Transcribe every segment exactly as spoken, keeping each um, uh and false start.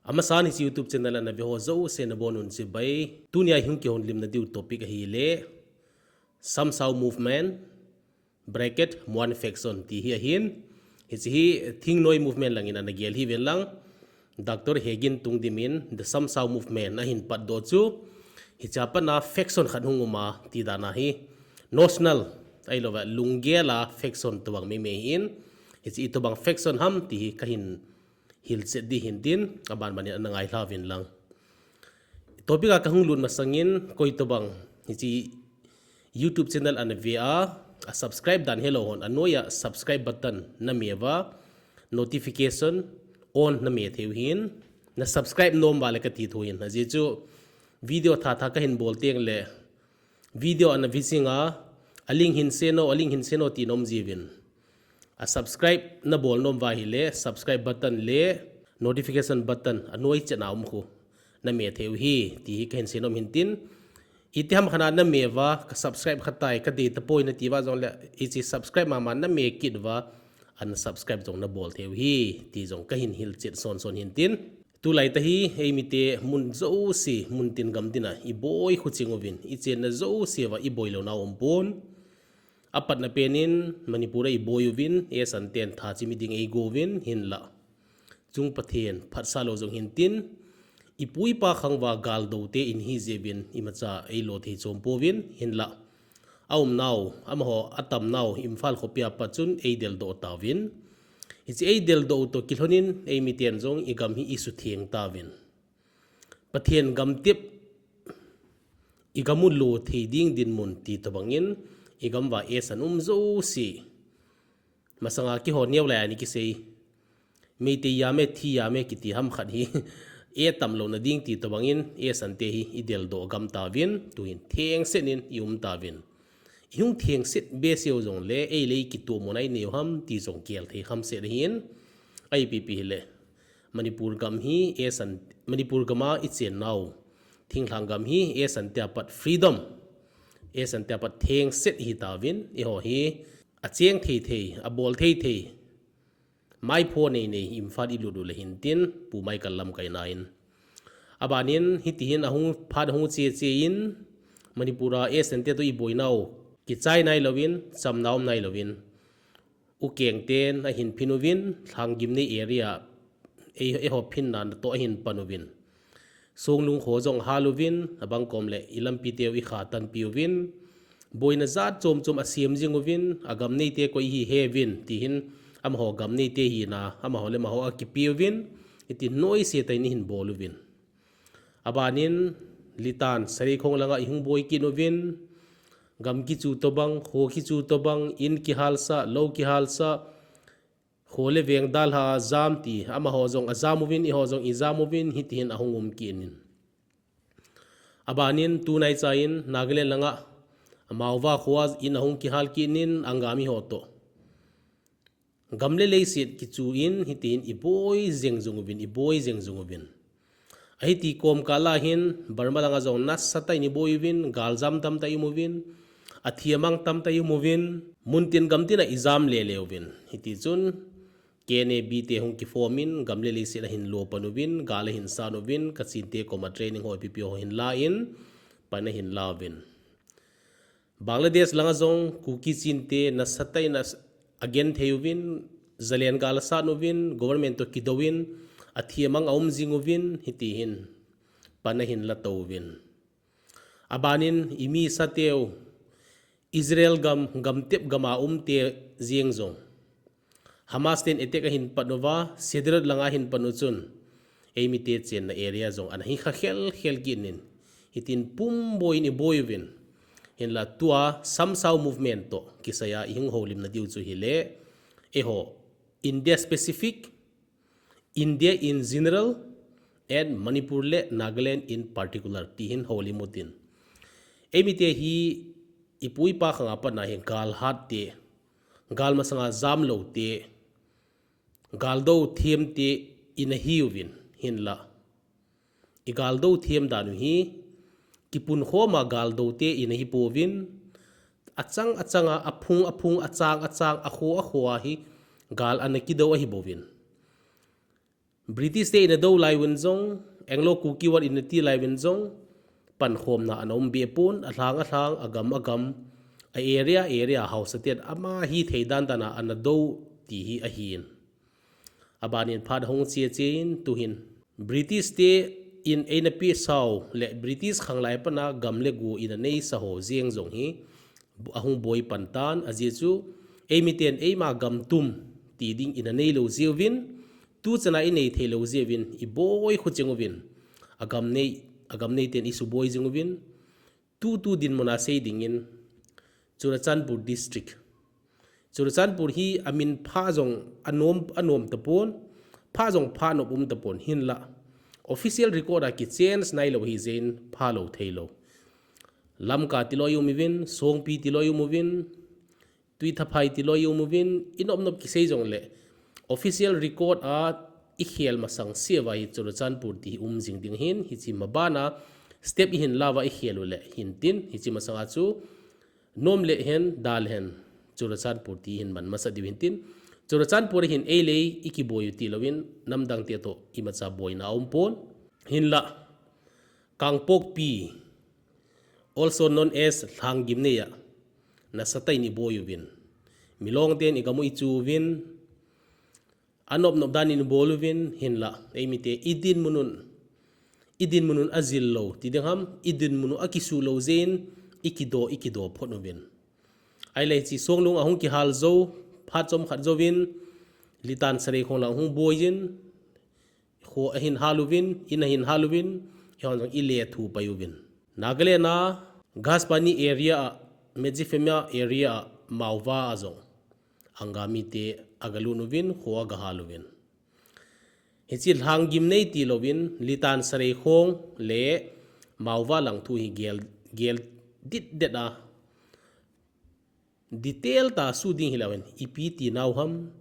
Amasan hiche YouTube channel ana ve ho jouse nabonun chibai. Tunia ihung kihoulimna diu topic ahile Samsau Movement, bracket, Mon Faction ti hi ahin. Hiche hi Thingnoi Movement langin ana gel hih uvin lang, Doctor Hegin Tungdim in The Samsau Movement ahin patdoh chu, hichea pat a faction khat hung um a ti dan ahi. National, ahilouva lunggel a faction tobang meimei ahin. Hiche itobang faction ham ti hi kahin hilchet ding ahin tin, abanbanin ana ngailha uvin lang. Topic a kahung lut masangin, koi tobang hiche YouTube channel ana ve a, a subscribe dan helou hon, anoiya subscribe button name uva, notification on name thei u ahin. Na subscribe nom uva le kati thou ahin. Ajeh chu video thatha kahin bol tengle, video ana ve jinga, a link hin send o, a link hin send o ti nom jiuvin. A subscribe nabol nom uva ahile subscribe button le notification button anoi chetna um khu name thei u ahi ti hi kahin sei nom ahin tin. Itiham khat a name uva, ka subscribe kha tai, kadei tapoi nati uva jongle, hiche subscribe mama name kit uva, unsubscribe jong nabol thei u ahi ti jong kahin hilchet sonson ahin tin. Tulai tah hi eimite mun jouse, muntin gamtin a iboi khuching uvin, ichenna jouse uva iboi louna umpon. Apatna penin Manipur a iboi uvin, eisan ten tha chimi ding eigo uvin, hinla chung Pathen phatsah lou jong ahin tin, ipu ipa khang uva galdoute ihi jeh uvin, imacha eilo thei chom pouvin, hinla aumnau, amaho atamnau Imphal khopia pat chun eideldoh tauvin. Hiche eideldoh u toh kilhonin eimiten jong igam hi isutheng tauvin. Pathen gamtep igam u lo thei ding dinmun ti tobangin, igam uva eisan um jouse, masanga keiho neo lai a ana kisei, Meitei jam e, thi jam e kiti ham khat hi, eitam louna ding ti tobangin eisante hi ideldoh gam tauvin, tuhin thengset in ium tauvin. Ihung thengset behseh u jongle, eile ikitoh mona inei u ham ti jong gel thei khamset ahin. Ipi pi hile, Manipur gam hi eisan, Manipur gam a ichennau thinglhang gam hi eisante a pat freedom, eisante a pat thengset ihi tauvin, eiho hi acheng thei thei, abol thei thei, maipho nei nei Imphal ilut u le ahin tin, Pu Michael lamkaina in. Abanin hitihin ahung phat ahung che che in, Manipur a eisante toh iboinau kichai nailouvin, chamna um nailouvin, ukeng ten ahin phin uvin, Lhanggimnei area, ei, eiho phinna toh ahin pan uvin. Songlung kho jong ahal uvin, abang kom le ilampiteu ikha tanpi uvin, boina jat chom chom asem jing uvin, agam neite koi ihi heuvin, tihin amaho gam neite hina, amaho le amaho akipe uvin, iti noise tah in ahin bol uvin. Abanin Litan, Sareikhong langa ihung boi kit uvin, gam kichu tobang, kho kichu tobang, in kihalsah, lou kihalsah, kho le veng dalha a jam ti, amaho jong ajam uvin, eiho jong ijam uvin, hitihin ahung um kit in. Abanin tunaicha in Nagaland langa, Maova khoa in ahung kihal kit in, Angami ho toh gam le leiset kichu in, hitihin iboi jeng jung uvin, iboi jeng jung uvin. Ahiti komkah a hin Burma langa jong nasatah in iboi uvin, galjam tamtah ium uvin, athi amang tamtah ium uvin, muntin gamtin a ijam lele uvin. Hitichun K N A B te hung kiform in, gam le leiset ahin lo pan uvin, gal ahin san uvin, Kachinte koma training ho ipi pi ho ahin la in, pan ahin la uvin. Bangladesh langa jong Kuki Chinte nasatah in agenthei uvin, jalen gal asan uvin, government toh kidouvin, athi amang aum jing uvin, hitihin pan ahin la touvin. Abanin imi sateu, Israel gam, gamtep gam a umte jeng jong Hamas ten attack ahin pan uva, Sderot langa ahin pan u chun, eimite chenna area jong ana hi kha khel khel kit in, hitin pum boi in iboi uvin. Hinla tua Samsau movement toh kisaiya ihung houlimna diu chu hile, eiho India specific, India in general, and Manipur le Nagaland in particular, tihin houlim utin. Eimite hi ipu ipa khanga pat a hin gal hatte, gal masanga jam loute, gal dou themte ina hiuvin, hinla igal dou them dan u hi, kipunkhom a gal doute ina hi pouvin, achang achang a, aphung aphung, achang achang, akho akho a hi gal ana kidou ahi bouvin. British te in adou lai uvin jong, Anglo Kuki War in ati lai uvin jong, pankhomna ana um be pon, alhang alhang, agam agam, a area area, haosa ten ama hithei dan dan a ana dou ti hi ahin. Abanin phat ahung che che in tuhin British te in eina pe sau le British khanglai pana gam le go ina neisa ho jeng jong hi ahung boi pan tan, ajeh chu eimiten eima gam tum ti ding ina neilou jeh uvin, tu chana inei theilou jeh uvin, iboi khu cheng uvin, agam nei, agam nei ten isuboi jing uvin, tutu dinmun a sei dingin Churachandpur District. Churachandpur hi amin pha jong anom, anom tapon, pha jong pha nop um tapon hinla. Official record a kichange nailou hi jeh in phalou theilou. Lamka tilou i um uvin, Songpi tilou i um uvin, Tuithaphai tilou i um uvin, inop nop kisei jongle. Official record a ikhel masang seuva hi Churachandpur ti hi um jing ding ahin, hiche mabana step ihin lauva ikhel u le hin tin, hiche masanga chu nom le hen, da le hen, Churachandpur ti hin man masa diu hin tin, Churachandpur hin eilei ikiboi u tilouvin, namdang te toh imacha boina aum pon. Hinla, Kangpokpi, also known as Lhanggimnei a, nasatah in iboi uvin. Milong ten igam u ichu uvin, anop nop dan in ibol uvin, hinla, eimite idinmun un, idinmun un ajil lou ti ding ham, idinmun u akisuh lou jeh in, ikido, ikido phot uvin. Ahile hiche Songlung ahung kihal jou, phat chomkhat jouvin, Litan Sareikhong lang ahung boi jin, kho ahin hal uvin, in ahin hal uvin, eihon jong ile thu pai uvin. Nagaland a, Ghazpani area a, Medziphema area a, Maova a jong Angami te agalut uvin, kho agahal uvin. Hiche Lhanggimnei tilouvin, Litan Sareikhong le Maova lang thu hi gel, gel ditdet a, detail tah a suding hilou hen, ipi tinau ham,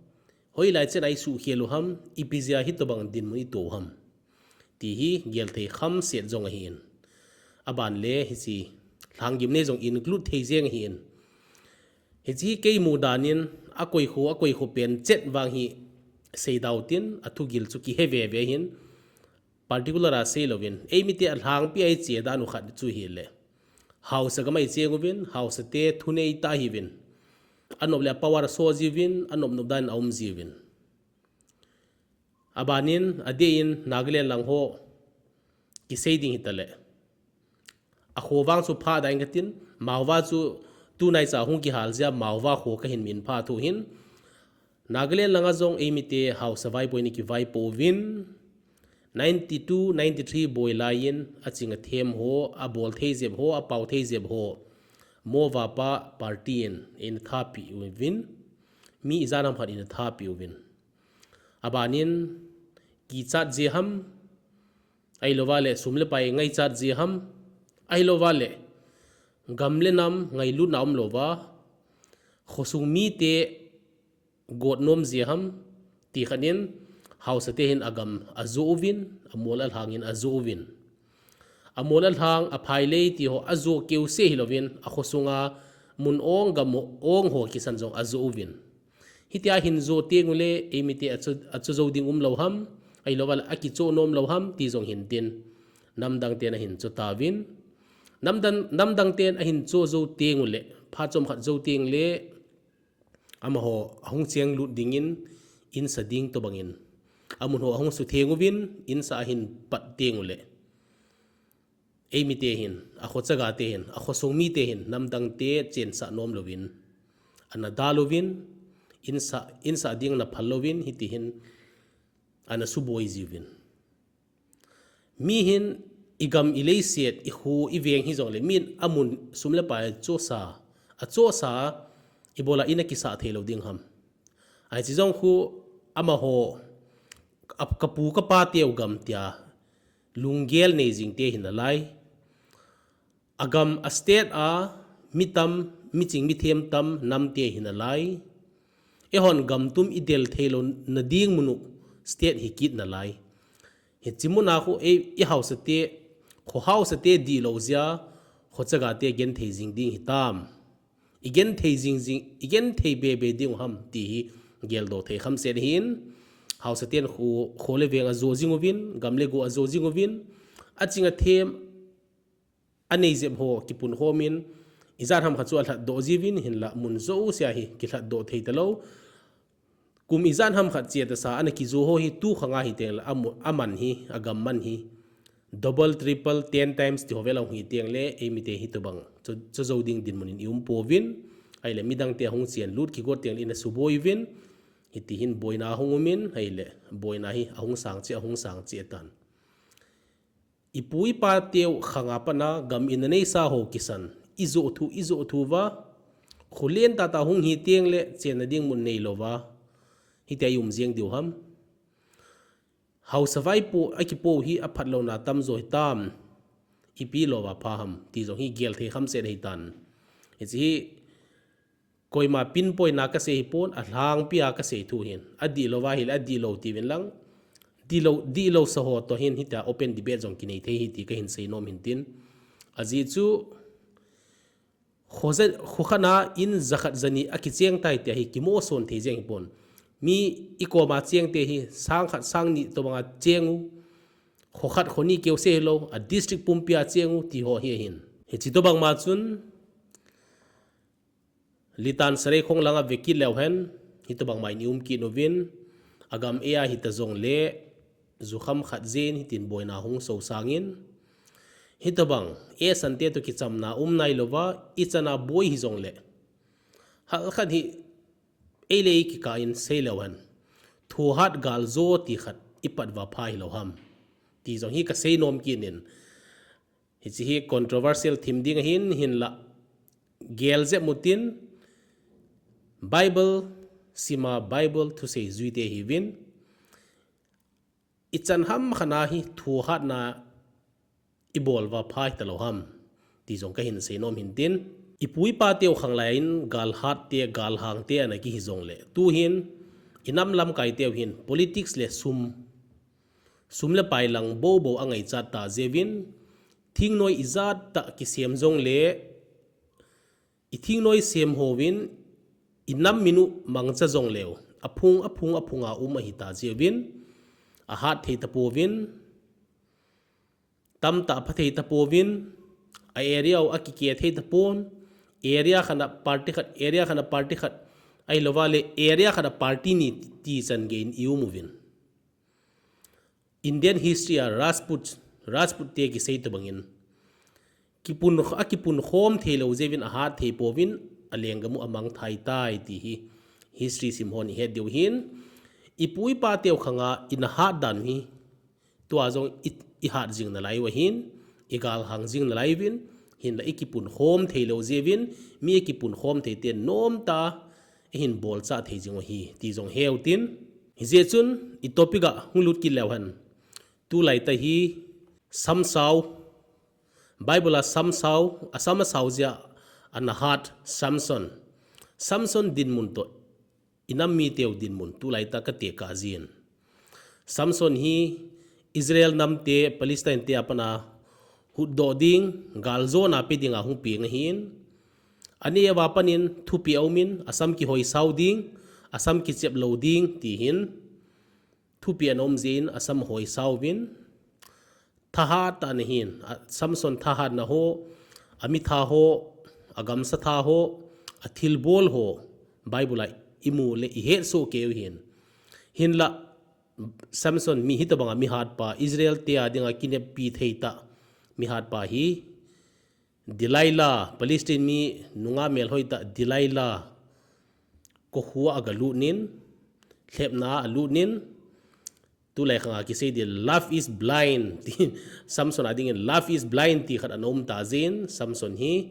hoilai chan a isuhkhel u ham, ipi jeh a hitobang dinmun ito u ham, ti hi gelthei khamset jong ahin. Aban le hiche Lhanggimnei jong include thei jeng ahin. Hiche hi kei mudan in, akoi kho, akoi kho pen chet vang hi seidau tin, athugil chu kihe veve hin, particular a seilouvin, eimite alhangpi a iche dan u khat chu hile, haosa gam a icheng uvin, haosa te thunei tah ahiuvin, anop le apower aso jiuvin, anop nop dan in aum jiuvin. Abanin, adeh in, Nagaland lang ho kisei ding hitale, akho vang chu pha ding katin, Maova chu tunaicha hung kihal jeh a Maova kho kahin min pha thu hin, Nagaland langa jong eimite haosa vaipo in ikivaipo uvin, ninety two, ninety three boi laiyin, aching athem ho, abol thei jep ho, apao thei jep ho, Maova pa party in eina thapeh uvin, mi ijat ham khat in athapeh uvin. Abanin, kichat jeh ham, ahilouva le sum le pai ngaichat jeh ham, ahilouva le gam le nam ngailutna umlouva, khosung mite gotnom jeh ham, ti khat in, haosa te hin agam ajoh uvin, amol alhang in ajoh uvin. Amol alhang, aphailei ti ho ajoh keuse hilouvin, akhosunga mun ong gam ong ho kisan jong ajoh uvin. Hitia ahin joh teng ule, eimite achoh, achoh jou ding umlou ham, ahilouva le akichoh nomlou ham, ti jong hintin, namdang ten ahin choh tauvin. Namdang, namdang ten ahin choh jou teng ule, phat chomkhat jou teng le, amaho ahung chenglut dingin, insa ding tobangin, amun ho ahung sutheng uvin, insa ahin pat teng ule, eimite hin, akho chaga te hin, akhosung mite hin, namdang te chensah nomlouvin, ana dal uvin, insa, insa ding ana phal louvin, hiti hin ana suboi jiuvin. Mi hin igam, ileiset, ikho, iveng hijongle, min amun sum le pai achohsa, achohsa, ibola ina kisah theilou ding ham. Ahi, hiche jong khu amaho, ap-, kapu kapa teu gam tia lunggel nei jing te hinalai. Agam a state a mi tam, miching mithem tam nam te hinalai. Eihon gam tum idel theilou nading mun u state hikit nalai. Hiche muna khu ei, ihaosa te, kho haosa te dihlou jeh a, kho chaga te genthei jing ding hitam. Igenthei jing jing, igenthei be be ding u ham ti hi geldoh thei khamset ahin. Haosaten kho, kho le veng ajo jing uvin, gam le go ajo jing uvin, aching athem, anei jep ho kipunkhom in, ijat ham khat chu alhatdoh jiuvin, hinlah mun jousea hi kilhatdoh thei talou. Kum ijat ham khat cheh tasa ana kijo ho hi tu khanga hi tengle amu-, aman hi, agam man hi double, triple, ten times ti ho vel ahung hi tengle, eimite hitobang chu, chu jou ding dinmun in i um pouvin, ahile midangte ahung chen lut kigot tengle ina suboi uvin, hiti hin boina ahung umin, ahile boina hi ahung sang cheh, ahung sang cheh tan. Ipu ipa teu khanga pat a gam in aneisa ho kisan, ijo thu, ijo thu uva, kholen tahtah hung hi tengle chenna ding mun neilouva, hitia i um jeng diu ham. Haosa vaipo akipo hi aphatlouna tamjo hitam, ipi louva pha ham ti jong hi gel thei khamset ahitan. Hiche hi koima pinpoint a kasei hipon, alhangpia kasei thu ahin. Adihlouva ahile adihlou tiuvin lang, dihlou, dihlou sa ho toh hin hitia open debate jong kinei thei ahi ti kahin seinom hintin. Ajeh chu kho ja, kho khat a in jakhat jani akicheng tai tia hi kimoson thei jeng hipon. Mi ikoma chengte hi sang khat sang ni tobanga cheng u, kho khat kho ni keuse hilou, a district pumpia cheng u ti ho hi ahin. Hiche tobang ma chun Litan Sareikhong langa vekit leu hen, hitobang ma in i um kit uvin, agam eia hita jongle, jukham khat jeh in hitin boina hung sosangin, hitobang eisante toh kichamna um nailouva, ichana boi hijongle, halkhat hi eile ei kikah in seileu hen, thohat galjo ti khat ipat uva pha hilou ham ti jong hi kaseinom kit in. Hiche hi controversial thim ding ahin, hinlah gel jep utin, Bible sima Bible thusei juite hiuvin, ichan ham khat a hi thohatna ibol uva pha hitalou ham ti jong kahin seinom hintin. Ipu ipa teu khang laiyin galhat te, galhang te ana kihi jongle, tuhin inam lamkai teu hin politics le sum, sum le pai lang boubou angaichat ta jeh uvin, thingnoi ijat tah kisem jongle, i thingnoi sem houvin, inam min u mangcha jongleu, aphung, aphung, aphunga um ahita jeh uvin, ahat thei tapouvin, tamtah apha thei tapouvin, a area u akike thei tapon, area khat a party khat, area khat a party khat, ahilouva le area khat a party ni ti chan gei in i um uvin. Indian history a Rajput, Rajput te kisei tobangin, kipun, akipunkhom theilou jeh uvin ahat thei pouvin, alenggam u amang thai tai ti hi history sim hon ihet diu ahin. Ipu ipa teu khanga ina hat dan u hi tua jong i, ihat jing nalai u ahin, igalhang jing nalai uvin, hinlah ikipunkhom theilou jeh uvin, mi akipunkhom thei ten nomtah a ihin bolchah thei jing u ahi ti jong heu tin. Hijeh chun i topic a hung lut kit leu hen, tulaitah hi samsao, Bible a samsao, asam asao jeh a ana hat Samson, Samson dinmun toh inam miteu dinmun tulaitah katekah jin. Samson hi Israel namte Palestine te a pat a hutdoh ding, galjona pe dinga hung peng ahin, aneo a pat in thupeh aumin, asam kihoisao ding, asam kichep lou ding ti hin thupeh ana um jeh in asam ahoisao uvin, thahat tah ana hin, a, Samson thahatna ho, amitha ho, agamsa tha ho, athilbol ho, Bible a imu le ihet soh kei u ahin. Hinlah Samson mi hitobanga mihatpa, Israel te a dinga kineppi thei tah mihatpa hi, Delilah, Palestine mi nungah melhoi tah Delilah kokhuh a agalut in, lhepna a alut in, tulai khanga kisei ding love is blind ti, Samson a dingin love is blind ti khat ana um ta jeh in, Samson hi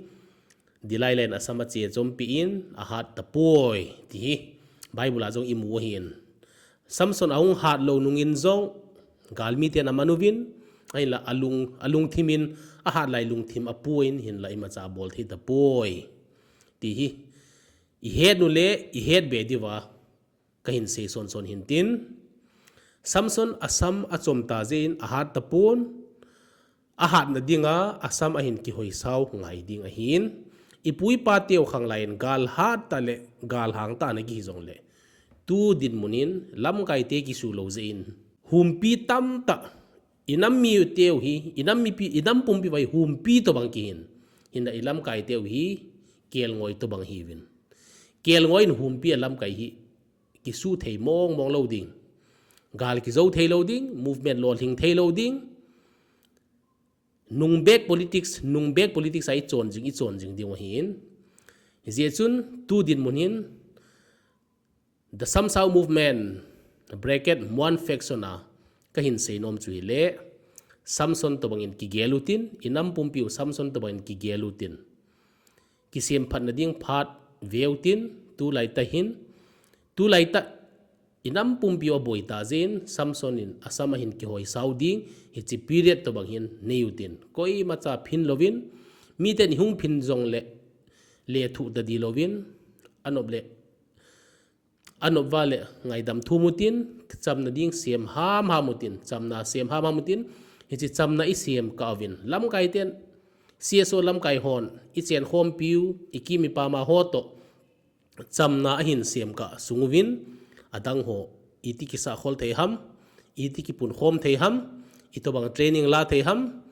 Delilah in asam ache chompeh in ahat tapoi ti hi Bible a jong imu ahin. Samson ahung hat lou nungin jong galmiten aman uvin, ahinlah alung, alungthim in ahat lai lungthim apuiyin, hinlah imacha abol thei tapoi ti hi ihet u le ihet be diuva kahin sei sonson hintin, Samson asam achom ta jeh in ahat tapon, ahatna dinga asam ahin kihoisao ngai ding ahin, ipu ipa teu khang laiyin gal hat tah le gal hang tah ana kihi jongle, Tu dinmun in lamkaite kisu lou jeh in, humpi tamtah, inam mi teu hi, inam mipi, inam pumpi vai humpi tobang kihin, hinla ilamkaiteu hi kelngoi tobang hiuvin. Kelngoi in humpi a lamkai hi kisu thei mong mong lou ding. Gal kijou thei lou ding, movement lolhing thei lou ding. Nungbek politics, nungbek politics a ichon jing, ichon jing ding ahin. Hijeh chun tu dinmun hin The Samsau Movement, bracket, Mon faction a kahin seinom chu hile, Samson tobang in kigel utin, inam pumpiu Samson tobang in kigel utin. Kisemphatna ding phat veutin, tulaitah hin, tulaitah inam pumpiu aboitah jeh in, Samson in asam ahin kihoisau ding, hiche period tobang hin nei utin. Koimacha phin louvin, miten ihung phin jongle, lethuh tadi louvin, anop le, anop uva le ngaidam thum utin, chamna ding sem hamham utin, chamna sem hamham utin, hiche chamna isem kah uvin. Lamkaiten, C S O lamkai hon, ichen khompiu, ikim ipama ho toh, chamna ahin sem kah sung uvin, adang ho, iti kisakhol thei ham, iti kipunkhom thei ham, itobang training la thei ham,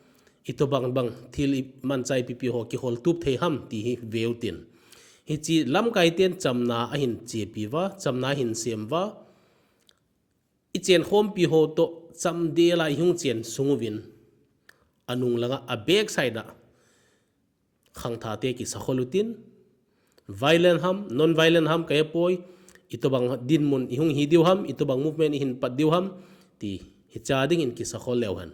itobang bang thil imanchah ipipi ho kihol tup thei ham, ti hi veutin. Hiche lamkaiten chamna ahin chepi uva, chamna ahin sem uva, ichen khompi ho toh chamdel a ihung chen sung uvin, anung langa, a backside a khangthahte kisakhol utin, violent ham, non-violent ham kahepoi, itobang dinmun ihung hi diu ham, itobang movement ihin pat diu ham, ti hiche dingin kisakhol leu hen.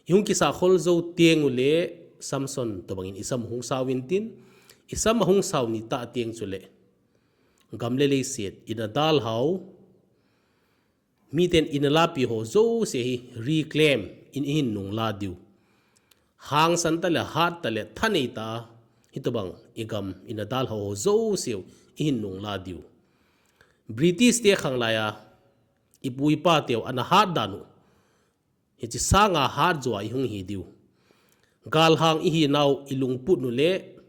Ihung kisakhol jou teng ule Samson tobangin isam hung sao intin, isam ahung sao nitah teng chule gam le leiset ina dalhau, miten ina lapi ho jouse hi reclaim in ihin nungla diu. Hangsan tah le hat tah le thanei tah hitobang igam ina dalhau ho jouseu ihin nungla diu. British te khanglai a ipu ipa teu ana hat dan u, hiche sanga hat joa ihung hi diu. Galhang ihinau ilungput nu le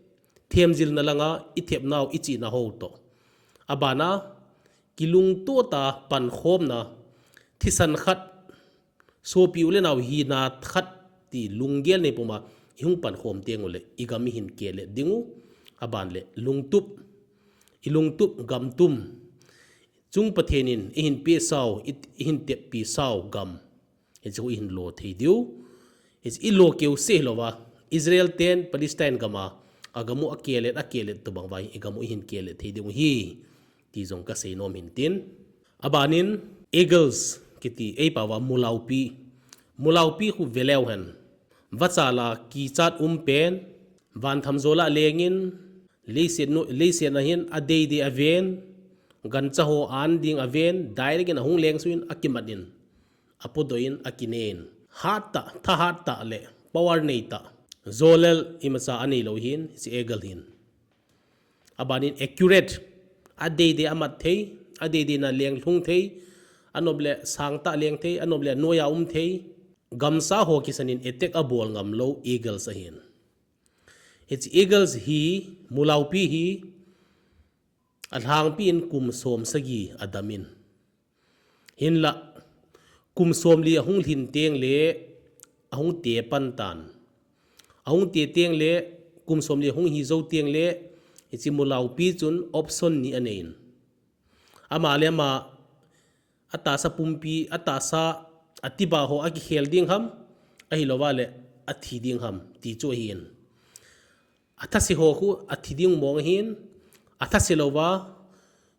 themjilna langa ithepnau ichihna ho toh, abana kilungtoh tah pankhomna, thisan khat, sopi u le nau hina khat ti lunggel neipuma ihung pankhom teng ule igam ihin kelet dingu, aban le lungtup, ilungtup gamtum, chung Pathen in ihin pesau, ihin teppi sau gam, hiche khu ihin lo thei diu. Hiche ilo keuseh hilouva, Israel ten Palestine gama agamu akelet, akelet tobang vai igamu ihin kelet thei dingu hi, ti jong kaseinom hintin. Abanin Eagles kiti eipao va mulaupi, mulaupi khu veleu hen. Vachala kichat umpen, vantham jola lengin, leiset nu, leiset na hin adeidei aven, gancha ho an ding aven, direct in ahung lengsuh in akimat in, apodoh in akinen. Hat tah, thahat tah le power nei tah, jolel imacha aneilou hin, hiche Eagle hin. Abanin accurate, adeidei amat thei, adeidei na lenglhung thei, anop le sangtah leng thei, anop le noiya um thei, gamsa ho kisanin attack abol ngamlou Eagles ahin. Hiche Eagles hi, mulaupi hi, alhangpi in kum som sagi adamin. Hinla, kum somli ahung lhin teng le, ahung te pan tan. Ahung te teng le, kum somli ahung hi jou teng le, hiche mulaupi chun option ni aneiyin. Ama le ama, atahsa pumpi, atahsa atiba ho akikhel ding ham, ahilouva le athi ding ham, ti chu ahin. Athase ho khu athi ding mong ahin, athase louva,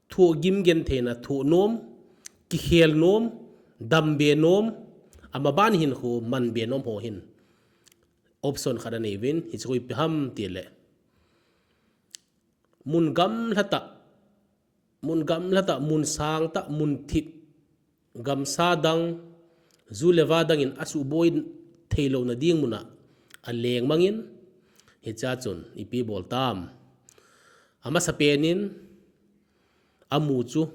thohgim gentheina thoh nom, kikhel nom, dambe nom, amaban hin khu manbe nom ho hin option khat aneiuvin, hiche khu ipi ham tile, mun gamlha tah, mun gamlha tah, mun sang tah, mun thip, gamsa dang, ju le va dangin asuhboi theilouna ding muna aleng mangin, hichea chun ipi bol tam. Amasapen in amu chu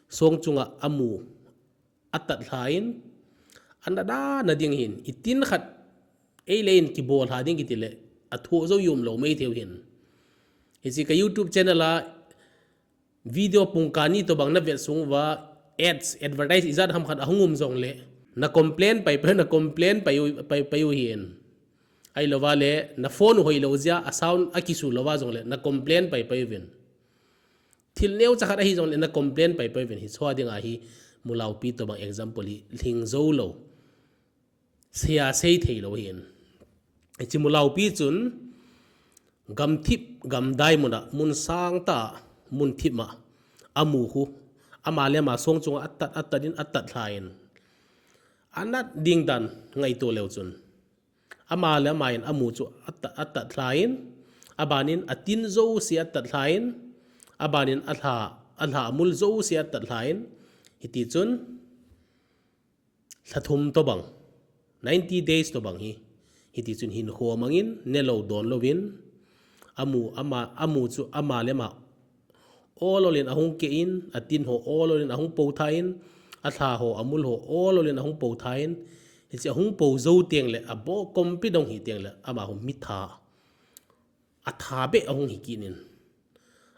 song chunga amu atatlha in, ana dana ding hin, itin khat eile in kibollha ding kitile, athoh jou umlou maitheiu hin. Hiche ka YouTube channel a Video pungkani tobang na vet sung uva ads, advertise ijat ham khat ahung um jongle, na complain pai pai, na complain pai u, pai, pai u hin. Ahilouva le, na phone u hoilou jeh a sound akisu louva jongle, na complain pai pai uvin. Thil neocha khat ahi jongle, na complain pai pai uvin. Hiche dinga hi mulaupi tobang example hi lhing jou lou. Seia sei thei lou hin. Hiche mulaupi chun gamthip gamdai muna, mun sangtah, mun thip ma, amu khu, ama le ama song chunga atat, atat in, atat lha in. Anat ding dan ngaito leu chun, ama le ama in amu chu atat, atat lha in, abanin atin jouse atat lha in, abanin alha, alha amul jouse atat lha in, hiti chun, lha thum tobang, ninety days tobang hi, hiti chun hinkho mangin, nelou donlouvin, amu, ama, amu chu ama le ama ol ol in ahung keh in, atin ho ol ol in ahung po tha in, alha ho, amul ho ol ol in ahung po tha in, hiche ahung po jou teng le, abo kompi dong hi teng le, amaho mitha, atha beh ahung hi kit in.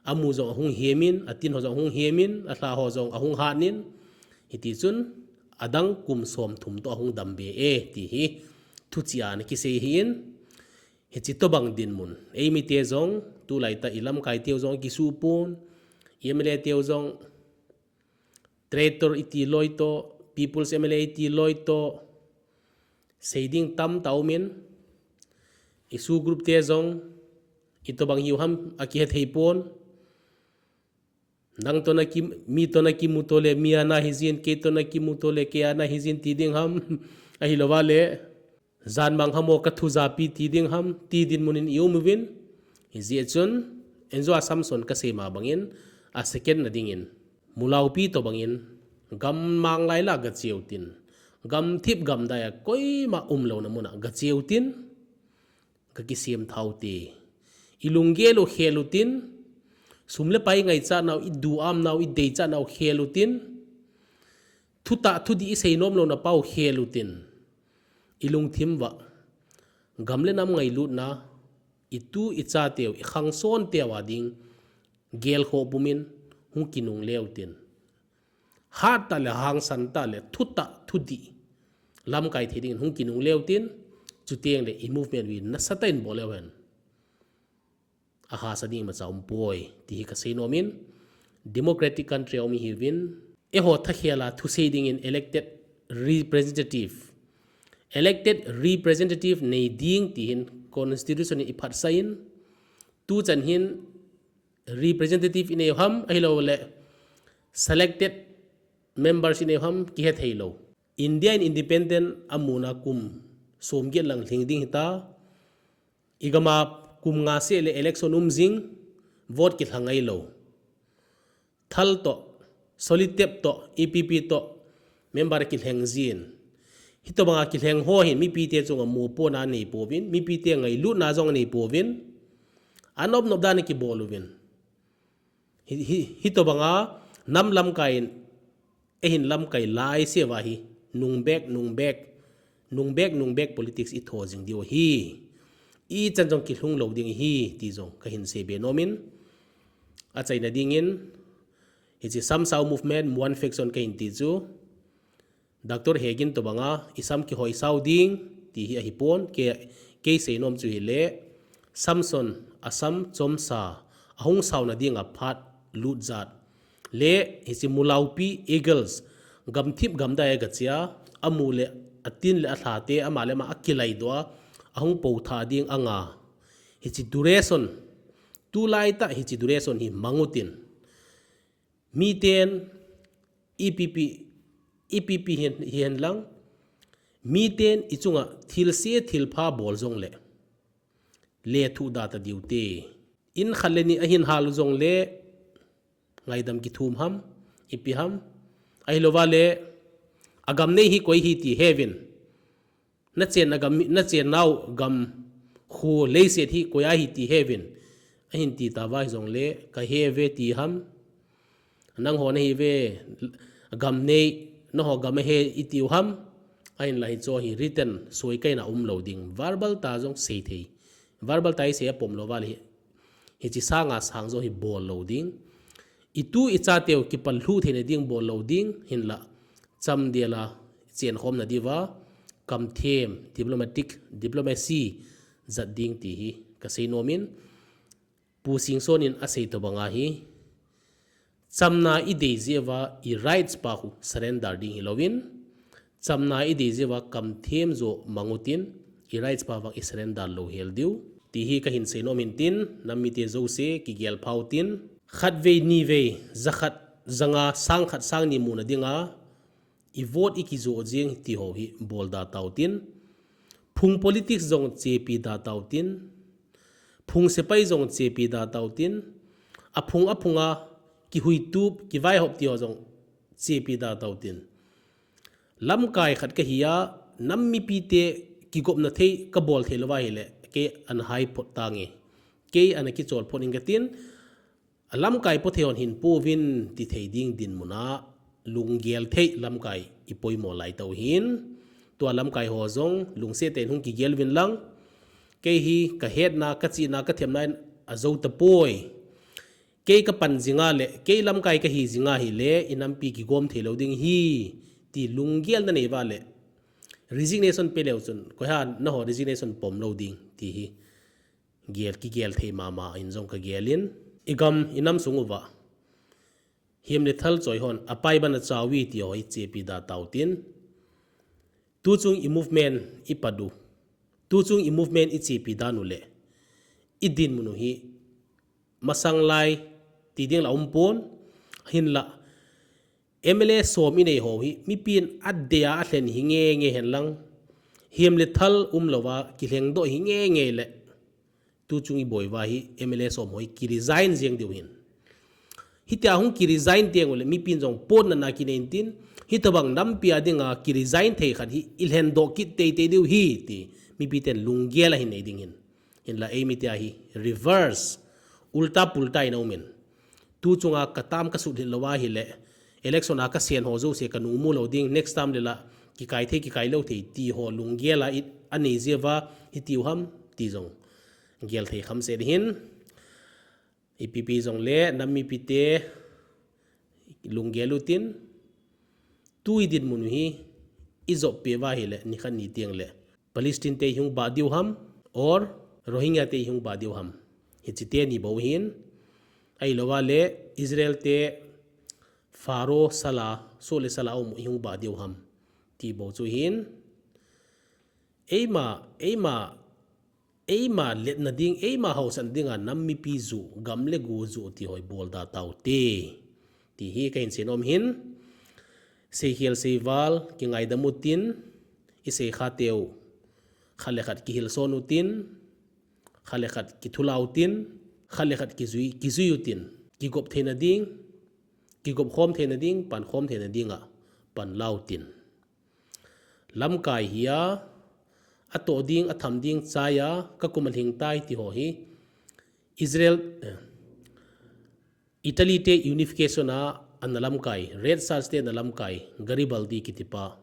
Amu jong ahung hem in, atin ho jong ahung hem in, alha ho jong ahung hat in. Hiti chun, adang kum som thum toh ahung dam be e, ti hi thuchih a ana kisei ahin. Hiche tobang dinmun, eimite jong, tulai tah i lamkai teu jong akisuh pon, i M L A teu jong, traitor iti loi toh, People's M L A iti loi toh, sei ding tamtah um in, i SoO group te jong, itobang hiu ham akihe thei pon, nang toh na ki, mi toh na kimu toh le, mi a na hijin, kei toh na kimu toh le, kei a na hijin ti ding ham, ahilouva le, jan mang ham o ka thu japi ti ding ham, ti dinmun in i um uvin, hijeh chun, enjoa Samson kasei ma bangin, a second na dingin, mulaupi tobangin, gam mang lai la gacheu tin, gamthip gamdai a koima umlouna muna gacheu tin, gakisem thau te. I lunggel u khel u tin, sum le pai ngaichat nau, i duham nau, i deichat nau khel u tin, thutah thudih i seinom louna pau khel u tin, i lungthim uva, gam le nam ngailutna, i tu i cha teu, i khangson teu a ding, gelkhoh pumin, hung kinungle u tin. Hattah le hangsan tah le thutah thudih lamkai thei dingin hung kinungle u tin, chuteng le i movement u hi nasatah in bol leu hen. Ahahsa ding imacha umpoi, ti hi kasei nomin, democratic country a um ihiuvin, eiho thakhel a thusei dingin elected representative, elected representative nei ding ti hin constitution in iphatsah in, tuchan hin representative inei u ham, ahilouleh selected members inei u ham, kihe thei lou. India in independent amuna kum somget lang lhing ding hita, igam a kum nga seh le election um jing, vote kilha ngai lou. Thal toh, Solitep toh, E P P toh, member kilheng jin. Hitobanga kilheng ho hin, mipite chunga mopohna anei pouvin, mipite ngailutna jong anei pouvin, anop nop dan a kibol uvin. Hi, hi, hitobanga nam lamkai in, eihin lamkai laiseuva hi, nungbek, nungbek, nungbek, nungbek politics itho jing diu ahi. Ichan jong kilhung lou ding ahi, ti jong kahin seibe nomin. Achaina dingin, hiche Samsao movement, one faction kahin ti chu, Doctor Hegin tobanga, isam kihoisao ding, ti hi ahipon, kei, kei seinom chu hile, Samson, asam chomsa, ahung saona dinga phat lut jat. Le, hiche mulaupi, eagles, gamthip gamdai a gachea, amu le, atin le, alhate, ama le ama akilaidoh a, ahung poutha ding anga. Hiche duration, tulaitah hiche duration hi mang utin. Miten, ipi pi, ipi pi hihen, hihen lang, miten ichunga thilse thilpha bol jongle, lethuh da tadiu te. In khat le ni ahin hal jongle, ngaidam kithum ham, ipi ham, ahilouva le, agam nei hi koi hi ti heuvin. Nachenna gam, nachennau gam khu leiset hi koi a hi ti heuvin. Ahin ti tauva hijongle, kaheuve ti ham. Nangho nahiuve, gam nei, nangho gam ahe itiu ham. Ahinla hicho hi written soikaina umlou ding. Verbal tah jong seithei. Verbal tah isei apom louva le hi. Hiche sanga sang jong hi bol lou ding. itu ichateu kipallhuh theina ding bol lou ding hinlah, chamdel a chenkhomna diuva kamthem, diplomatic, diplomacy jat ding ti hi kasei nomin, Pu Singson in asei tobang ahi, chamna idei jeh uva i rights pa khu surrender ding hilouvin, chamna idei jeh uva kamthem jo mang utin, i rights pa vang i surrender lou hel diu ti hi kahin sei nom in tin, nam mite jouse kigel pha utin, khatvei, nivei, jakhat, janga, sangkhat, sangni muna dinga i vote ikijoh jeng ti ho hi bolda tautin, phung politics jong chepi da tautin, phung sepai jong chepi da tautin, aphung aphunga kihuitup, kivaihop ti ho jong chepi da tautin, lamkai khat kahi a, nam mipite kigopna thei kabol thei louva ahile, kei ana hai phot tange, kei ana kichol phot inge katin, alamkai po thei hon hinpouvin ti thei ding dinmuna lunggel thei lamkai ipoimo lai tauhin, tua lamkai ho jong lungset tah in hung kigel uvin lang, kei hi kahetna, kachihna, kathemna in ajou tapoi. Kei kapan jinga le, kei lamkai kahi jinga hile, inampi kigom thei lou ding hi, ti lunggel nanei uva le, resignation pe leu chun, koiham nangho resignation pom lou ding ti hi gel, kigel thei mama in jong kagel in, igam, inam sung uva hem le thal choi hon apai ban achaovi ti ho hi chepi da tautin, tuchung i movement ipat u, tuchung i movement ichepi dan u le, idinmun u hi masang lai ti ding la umpon, hinlah M L A som inei ho hi mipin adei a alhen hi ngenge henlang, hem le thal umlouva kilhengdoh hi ngenge le, tuchung iboi uva hi M L A som ho hi kiresign jeng diu hin. Hitia hung kiresign teng ule mipin jong potna na kinei intin, hitobang nampi a dinga kiresign thei khat hi ilhendoh kit teitei diu hi ti mipiten lunggel ahin nei ding hin. Hinla eimite a hi reverse, ulta pulta in aumin. Tuchunga katam kasut hih louva ahile, election a kasen ho jouse kanung mu lou ding, next term le la kikai thei kikai lou thei ti ho lunggel a anei jeh uva hitiu ham ti jong gel thei khamset hin. Ipipi jongle nam mipite lunggel utin, tu idinmun u hi ijop peh uva ahile, nikhat ni teng le Palestine te ihung bah diu ham, or Rohingya te ihung bah diu ham, hiche teni bou hin, ahilouva le Israel te Pharaoh sala, soh le sala um ihung bah diu ham ti bou chu hin, eima, eima, eima letna ding, eima haosatna dinga nam mipi joh, gam le go joh ti ho hi bolda taute ti hi kahin sei nom hin. Seikhel seival kingaidam utin, isei khateu khat le khat kihilson utin, khat le khat kithula utin, khat le khat kijui, kijui utin, kigop theina ding, kigop khom theina ding, pan khom theina dinga pan la utin. Lamkai hi a, atoh ding, atham ding chai a, kakum alhing tai ti ho hi, Israel, eh, Italy te unification a ana lamkai, Red Shirts te ana lamkai, Garibaldi kitipa,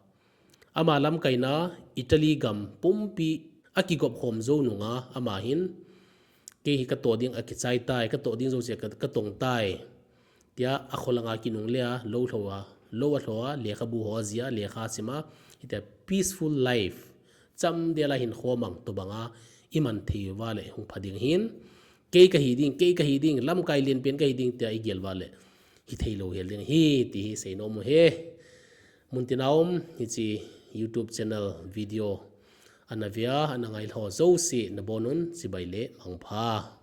ama lamkaina Italy gam pumpi akigop khom jou nunga ama hin, kei hi katoh ding akichai tai, katoh ding jouse ka, katong tai tia akholanga kinungle a, lou lhou a, lou alhou a, lekhabu ho ajih a, lekha asim a, hitia peaceful life, chamdel a hinkho mang tobanga iman thei uva le hung pha ding hin, kei kahi ding, kei kahi ding, lamkai lenpen kahi ding tia igel uva le hithei lou hel ding ahi ti hi sei nom u ahi. Muntina um hiche YouTube channel video ana ve a, ana ngailha jouse nabonun chibai le mangpha.